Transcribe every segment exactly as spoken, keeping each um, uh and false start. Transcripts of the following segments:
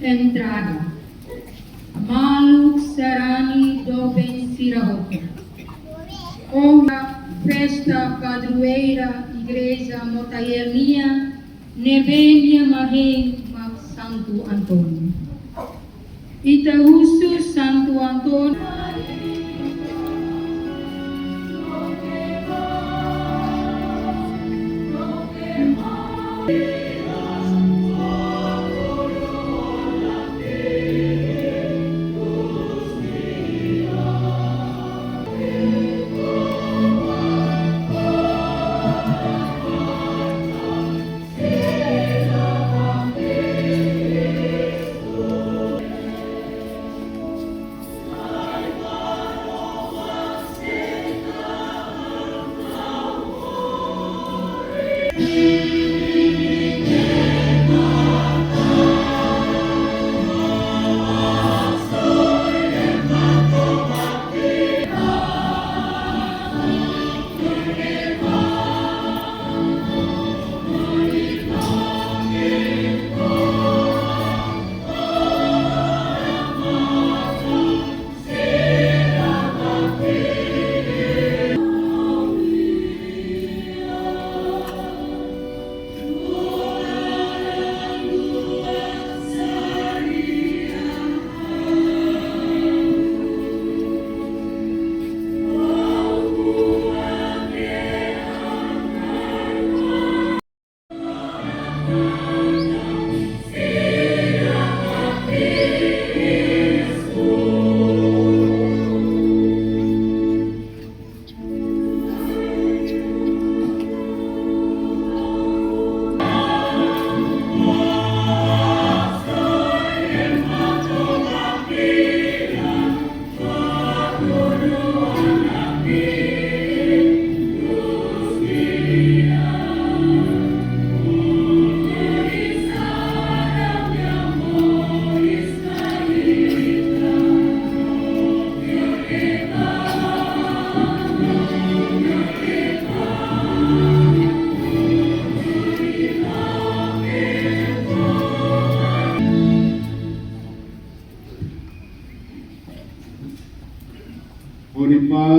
Entrada. Maluk sarani doben sira hotu. Ohin festa padroeira Igreja Motael nian, ne'ebé nia mahén mak Santu António. Ita husu Santu António.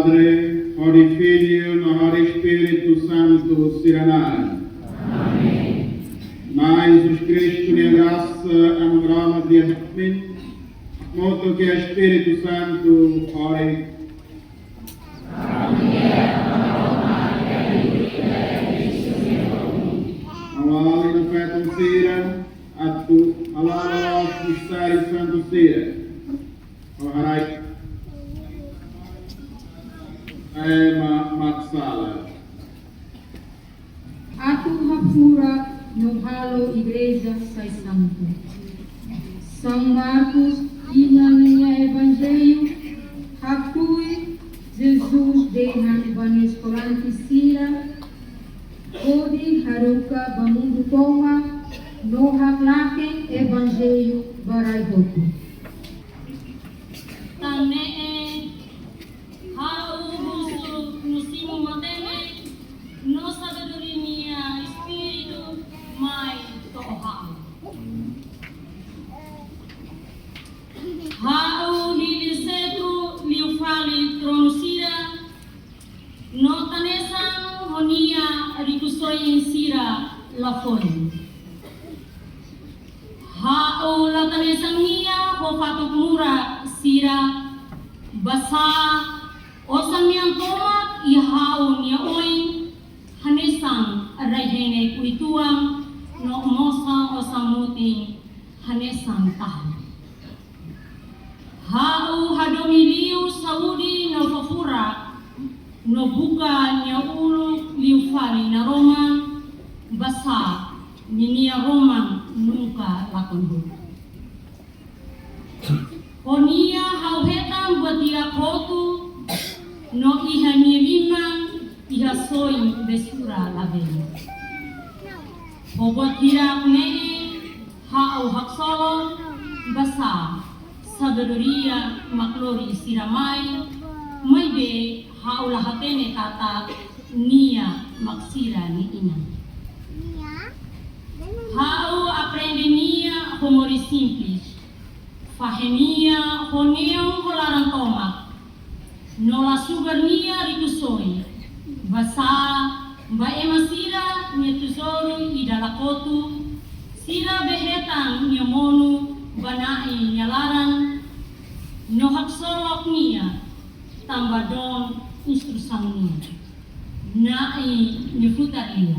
Padre, hodi Filho, no hodi Espíritu Santu sira-nia naran. Amen. Na'i Jesus Kristu nia grasa, Aman Maromak nia hadomi, hamutuk ho Espíritu Santu, hodi hala'o no feton sira, atu hala'o mistéri santu sira. Ha'u haraik ema mak sala. Atu hafurak no halo igreja sai santu. São Marcos iha ninia evanjellu haktuir Jesus dehan ba nia eskolante sira hodi haruka ba mundu tomak no haklaken evanjellu ba rai hotu. Tan ne'e, ha'u husu no simu matenek no sabedoria nia Espíritu mai to'o ha'u. Ha'u hili setru liu fali tronu sira, no tanesan ho nia rikusoin sira la folin. Ha'u la tanesan nia ho fatuk murak sira, basá osan nian tomak iha ha'u-nia oin hanesan rai-henek uitoan, no mosan osan mutin hanesan tahan. Ha'u hadomi liu saúde no fofura, no buka nia uluk liu fali naroman, basá ninia roman nunka lakon hotu. Ho nia ha'u hetan buat hirak hotu, no iha nia liman iha soin besura labele. Ho buat hirak ne'e ha'u haksolok basá sabedoria mak lori sira mai, maibé ha'u la hatene katak nia mak sira-nia inan. Ha'u aprende nia ho moris simples, fahe nia ho neon ho laran tomak, no la sugar nia rikusoin, basá ba ema sira-nia tesouru ida la kotu, sira be hetan nia monu ba Na'i nia laran, no haksolok nia tanba don instrusaun nia. Na'i nia futar lia.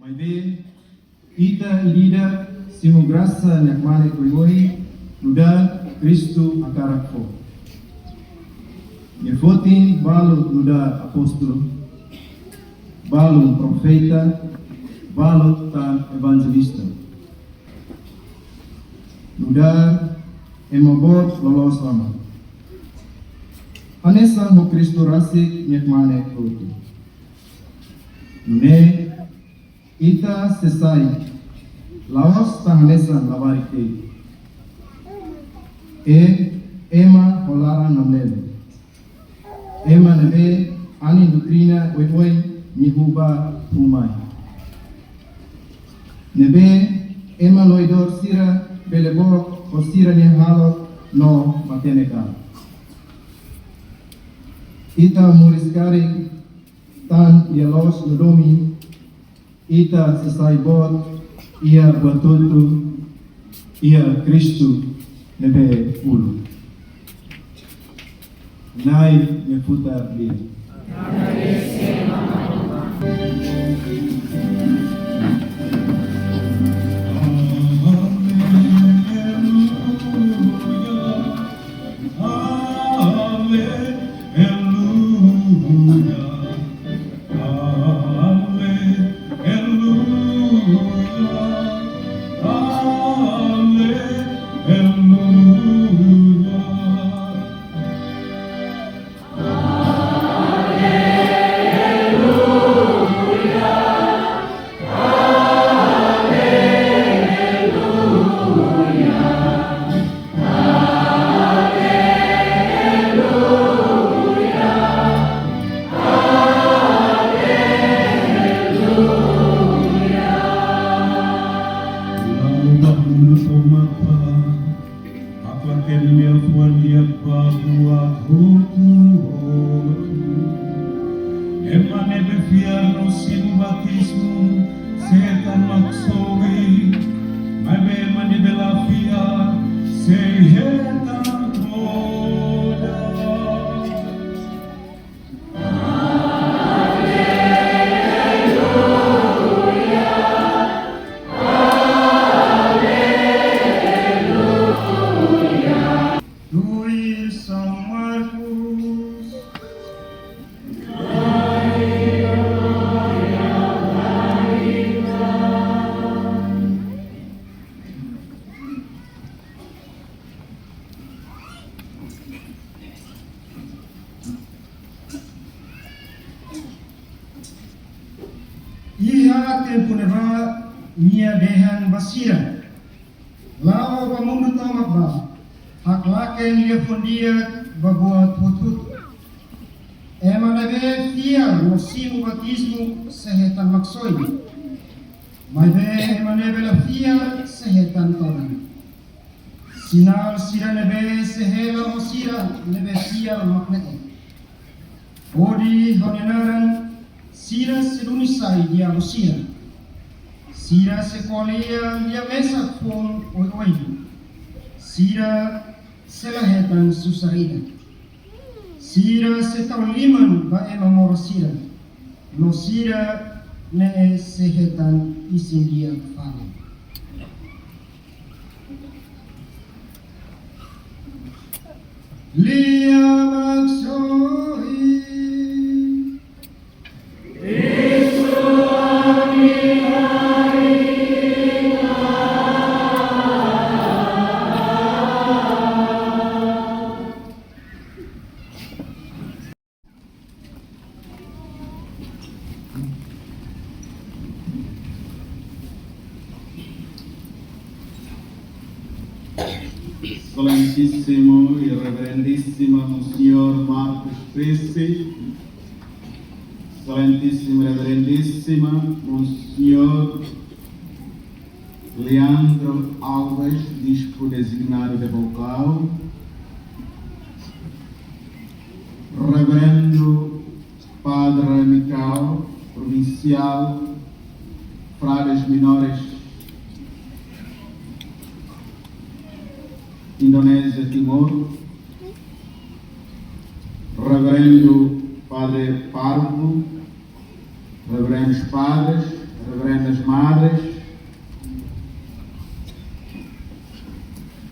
Maibé, ita ida-idak simu grasa nia kmane oioin, nu'udar Kristu hakarak fó. Nia foti balu nu'udar apóstolu, balu profeta, balu tan evanjelista. Nu'udar ema boot loloos ona. Hanesan ho Kristu rasik nia kmane hotu. Nune'e, ita sei sai, la'ós tan hanesan labarik de'it. I ema ho laran namlele. Ema ne'ebé anin doutrina oioin nia huba humai. Ne'ebé ema loidór sira bele book ho sira-nia hahalok no matenek an. Ita moris karik tan iha loos no domin, ita sei sai boot iha buat hotu iha Kristu ne'ebé uluk. Na'i nia futar di'ak. La'o ba mundu tomak ba, haklaken liafuan di'ak ba buat hotu-hotu. Ema ne'ebé fiar no simu batizmu sei hetan Maksoin, maibé ema ne'ebé la fiar sei hetan todan. Tuir São Marcos. Iha tempu ne'ebá Nia dehan ba sira: La'o ba mundu tomak ba, haklaken liafuan di'ak ba buat hotu-hotu. Ema ne'ebé fiar no simu batizmu sei hetan Maksoin, maibé ema ne'ebé la fiar sei hetan todan. Sinál sira ne'ebé sei hela ho sira ne'ebé fiar mak ne'e: hodi ho nia naran sira sei duni sai diabu sira. Sira sei ko'alia lian mesak foun oioin. Sira sei la hetan susar ida. Sira sei tau liman ba ema moras sira, no sira-ne'e sei hetan isin-di'ak fali. Lia Maksoin. Excelentíssimo e Reverendíssima Monsenhor Marcos Pece, Excelentíssima e Reverendíssima Monsenhor Leandro Alves, Bispo Designado de Baucau, Reverendo Padre Michael, Provincial, Frades Menores, Indonézia, Timor, Reverendo Padre Pároco, Reverendos Padres, Reverendas Madres,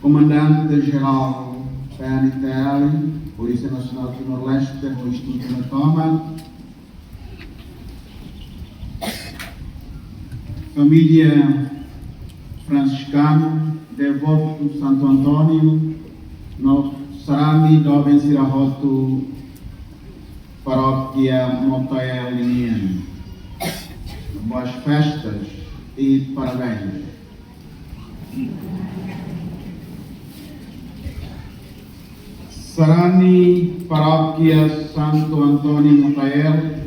Comandante Geral P N T L, Polícia Nacional Timor-Leste, ho institutu ne'ebé tomak, família fransiskanu, devotu Santo António, no sarani doben sira hotu parókia Motael nian. Boas festas e parabéns. Sarani Paróquia Santo António Motael,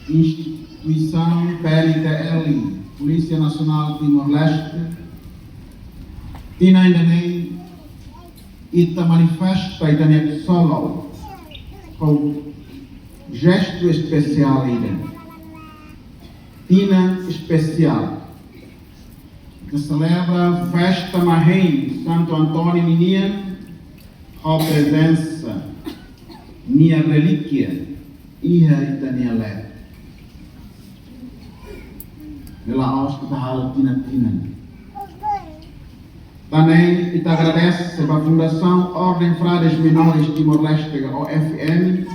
instituisaun P N T L, Polísia Nasionál Timor-Leste, tinan ida-ne'e ita manifesta ita-nia ksolok ho jestu espesiál ida. Tinan espesiál. Ita selebra festa mai hein Santo António ninian, ho prezensa nia relíkia iha ita-nia leet. Ne'e la'ós ita halo tinan-tinan. Tan ne'e ita agradese ba Fundasaun Orden Frades Menores Timor-Leste, O F M,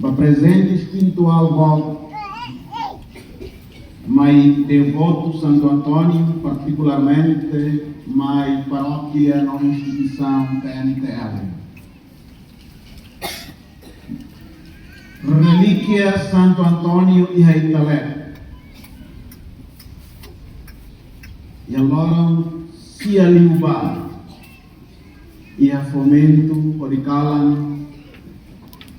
ba prezente espirituál boot mai devotu Santo António, partikularmente mai parókia no instituisaun P N T L. Relíkia Santo António iha ita leet. Iha loron sia liubá, iha Fomento hodi kalan,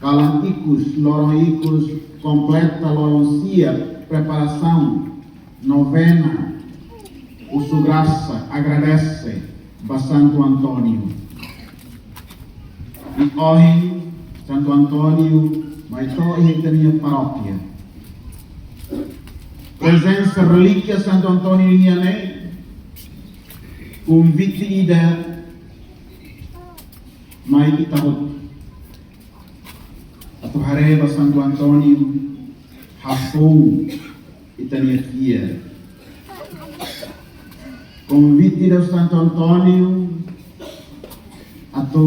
kalan ikus, loron ikus, kompleta loron sia preparasaun novena, husu grasa, agradese ba Santo António. I ohin Santo António mai to'o iha ita-nia parókia. Prezensa relíkia Santo António nian ne'e konvite ida mai ita hotu. Atu haree ba Santo António hafoun ita-nia fiar. Konvite ida Santo António atu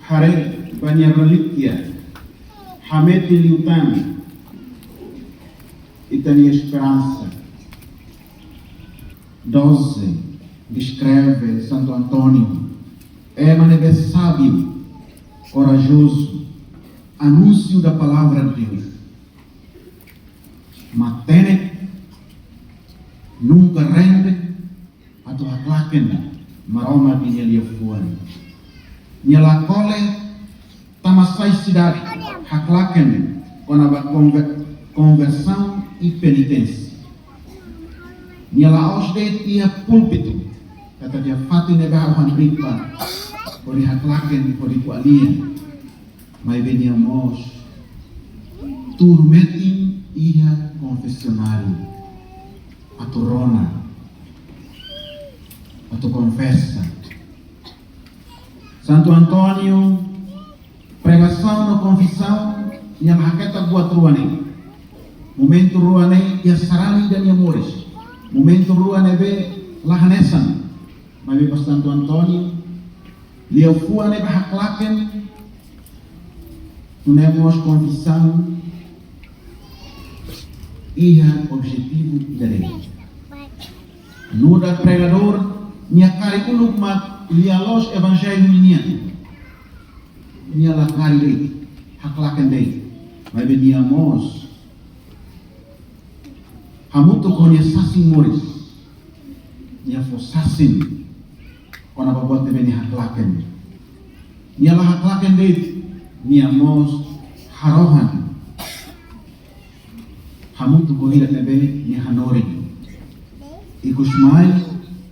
haree ba nia relíkia, hametin liután ita-nia esperansa. Doze deskreve Santo António, ema ne'ebé sábiu, korajozu, anúnsiu da palavra de Deus. Matenek, nunka rende, atu haklaken Maromak nia liafuan. Nia la kole tama sai sidade haklaken kona-ba konver-, konversaun i peniténsia. Nia la'ós de'it iha púlpitu, katak iha fatin ne'ebé hahán ripa, hodi haklaken, hodi ko'alia. Maibé nia mós tuur metin iha konfesionáriu, atu rona, atu konfesa. Santo António, pregasaun no konfesaun, nia la haketak buat rua ne'e. Momentu rua ne'e iha sarani ida nia moris. Momentu rua ne'ebé la hanesan. Maibé ba Santo António, liafuan ne'ebé haklaken, nune'e mós konfesaun iha objetivu ida de'it. Nu'udar pregadór, nia karik uluk mak lia loos evanjellu ninian. Nia la karik de'it, haklaken de'it. Maibé nia mós hamutuk ho nia sasin moris, nia fó sasin kona-ba buat ne'ebé nia haklaken. Nia la haklaken de'it, nia mós harohan hamutuk ho ida ne'ebé nia hanorin. Ikusmai,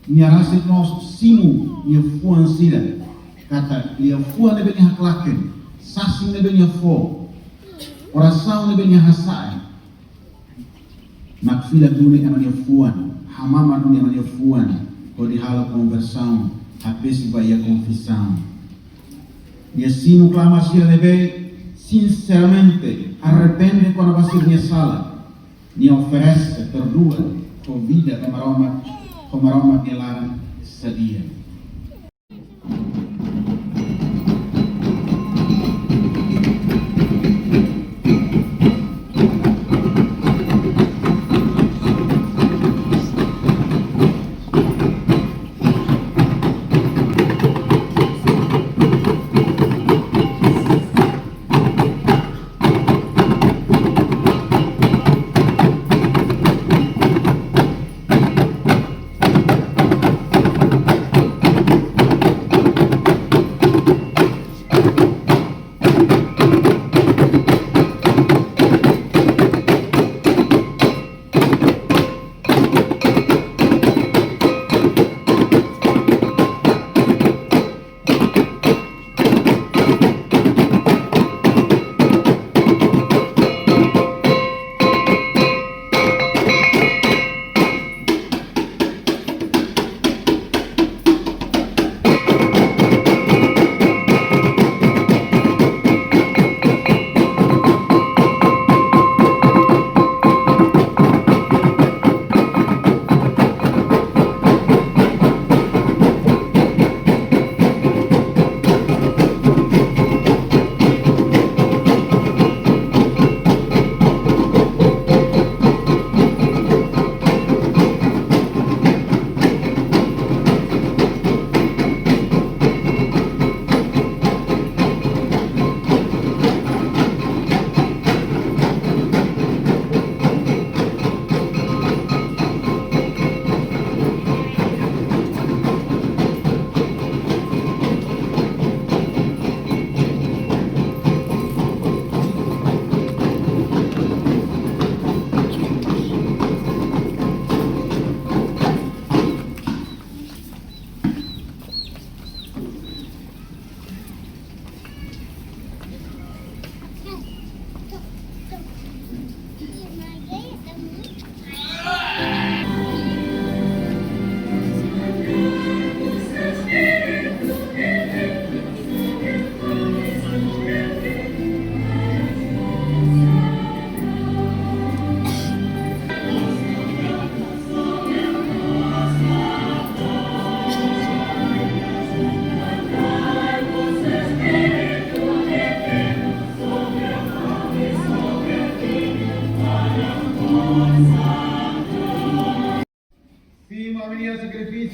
nia rasik mós simu nia fuan sira, katak liafuan ne'ebé nia haklaken, sasin ne'ebé nia fó, orasaun ne'ebé nia hasa'e, nakfilak duni ema nia fuan, hamamar duni ema nia fuan, hodi halo konversaun, habesi ba iha konfesaun. Nia simu klamar sira ne'ebé sinseramente arrepende kona-ba sira-nia sala. Nia oferese, perdua, ho vida ba Maromak, ho Maromak nia laran sadia.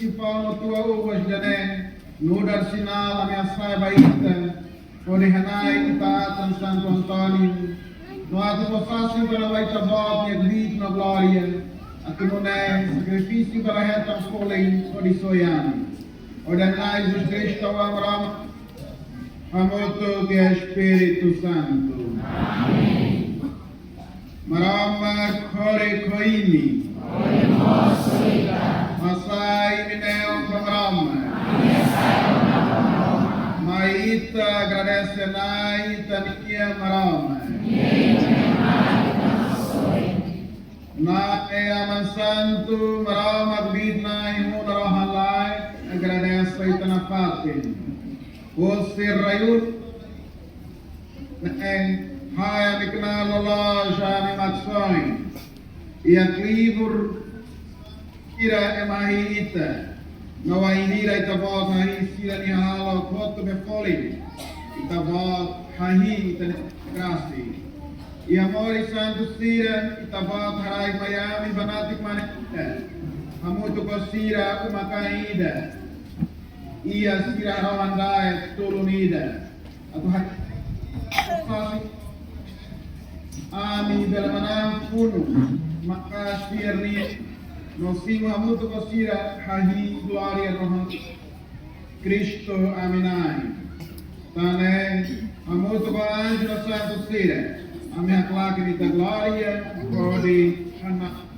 Principal no tua uvas dane, nu'udar sinál ami hasa'e ba ita, hodi hana'i ita atan Santu António, no atu fó sasin kona-ba Ita-Boot nia kbiit no glória, atu nune'e sakrifísiu ba hetan folin hodi soe ami. Hodi hana'i Jesus Kristu Maromak, hamutuk ho Espíritu Santu. Maromak horik ho imi. Hasa'e imi-nia neon ba Maromak. Mai ita agradese Na'i ita-nia Maromak. Na'i Aman Santu, Maromak Kbiit-Na'in Rona Rohan-Laek, agradese ita nafatin. Husi raiun ne'e, hae ami knaar loloos ami Maksoin. Iha klibur sira ema hahi'i ita. No wainhira Ita-Boot hahi'i sira-nia hahalok hotu be folin, Ita-Boot hahi'i ita-nia grasa. Iha moris santu sira, Ita-Boot haraik mai ami ba natik-mane ida, hamutuk ho sira uma-kain ida. Iha sira harohan daet tulun ida. Atu ha-, ami bele manán funu maka'as fiar nian, no simu hamutuk ho sira hahi'i glória rohan Kristu ami Na'i. Tan ne'e, hamutuk ho anju no santu sira, ami haklaken Ita glória, hodi hana'i.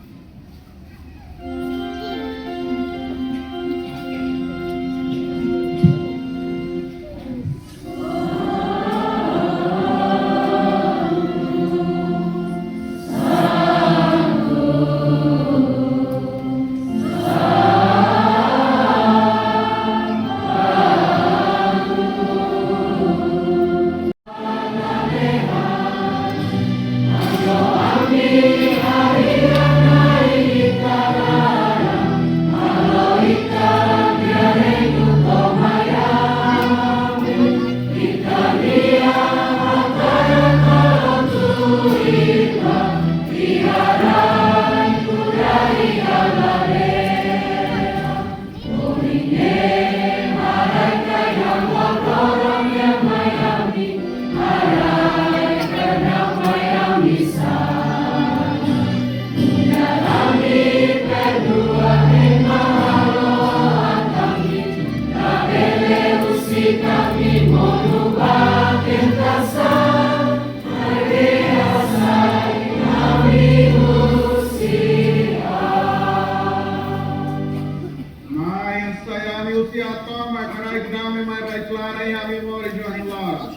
Na'i, hasa'e ami husi aat tomak, haraik dame mai ba ita-nia laran, ami moris iha oin laran.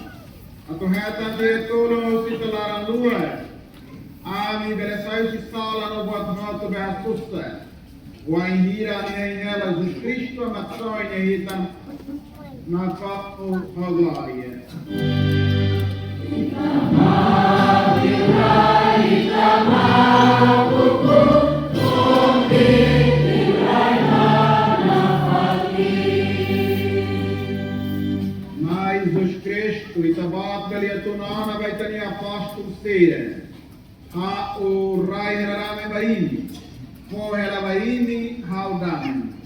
Atu hetan di'ak tulun husi ita-nia laran-luan, ami bele sai husi sala no buat hotu be susar. Wainhira ami hein hela Jesus Kristu Maksoin nia hitan, no fó ho glória. Na'i Jesus Kristu, Ita-Boot bele tun ona ba ita-nia apóstolu sira. Ha'u rai hela dame ba imi, fó hela ba imi ha'u-nia dame.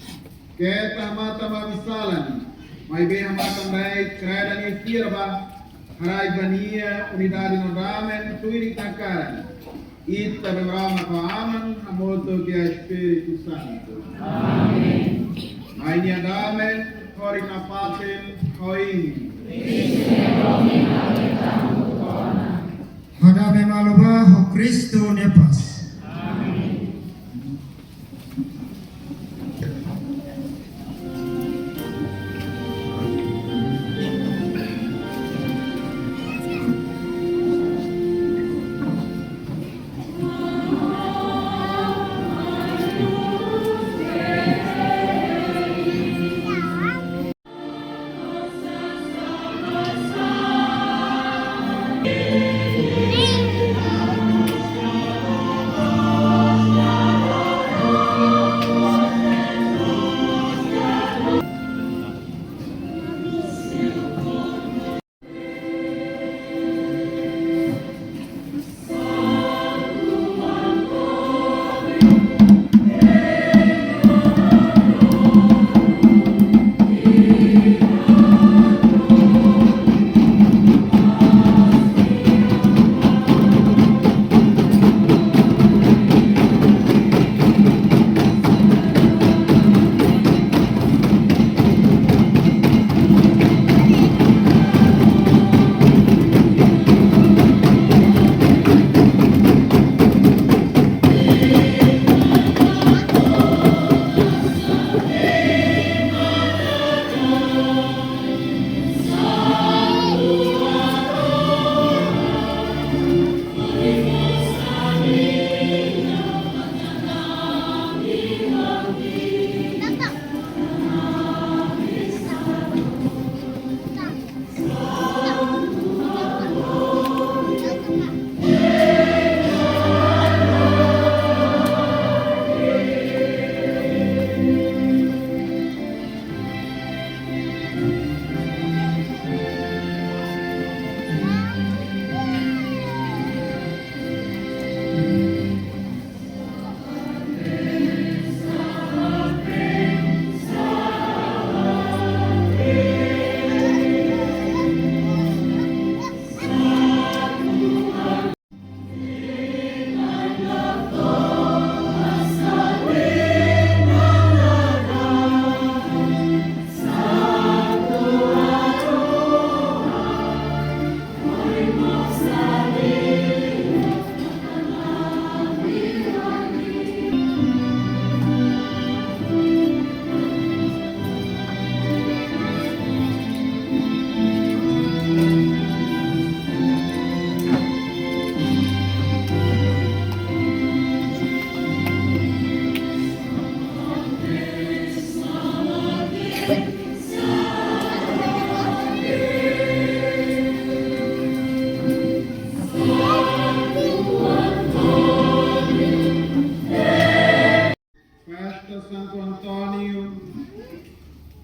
Keta hamatan ami-nia sala, maibé hamatan ba kreda nia fiar ba, haraik ba nia unidade no dame tuir nia karan. Ita be Maromak ho Aman, hamutuk ho Espíritu Santu. Amen. Na'i nia dame, horik nafatin ho imi. Ho dame malu ba, ho Kristu nia pás.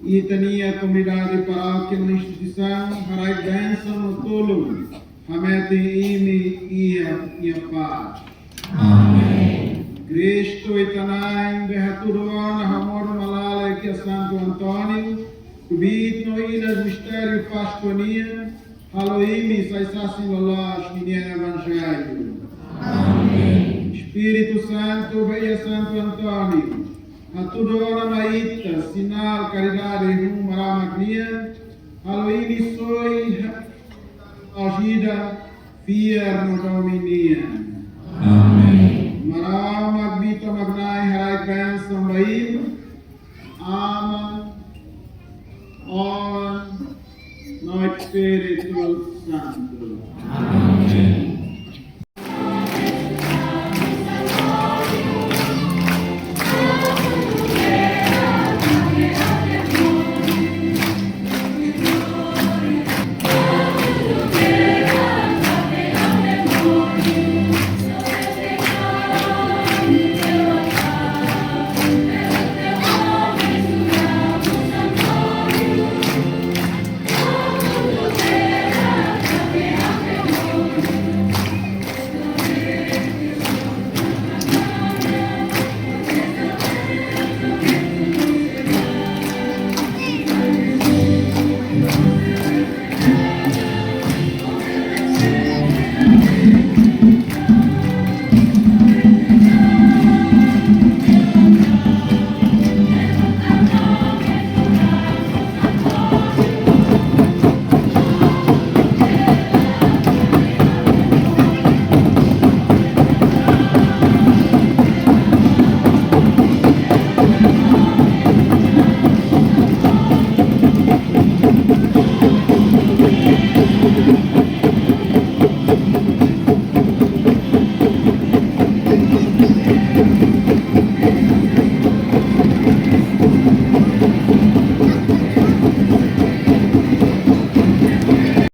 Ita-nia komunidade parókia no instituisaun haraik bensaun no tulun hametin imi iha nia pás. Amen. Kristu ita-nia Na'i, ne'ebé hatudu ona ho modo malalek iha Santu António, kbiit no iha mistériu Páskua nian, halo imi sai sasin loloos ninia evanjellu. Amen. Espíritu Santu, ne'ebé iha Santu António hatudu ona mai ita sinál karidade ho Maromak nian, halo imi soe ha-, ajuda fiar no domin nian. Amen. Maromak, Na'i, haraik bensaun ba imi, Aman, Oan no Espíritu Santu.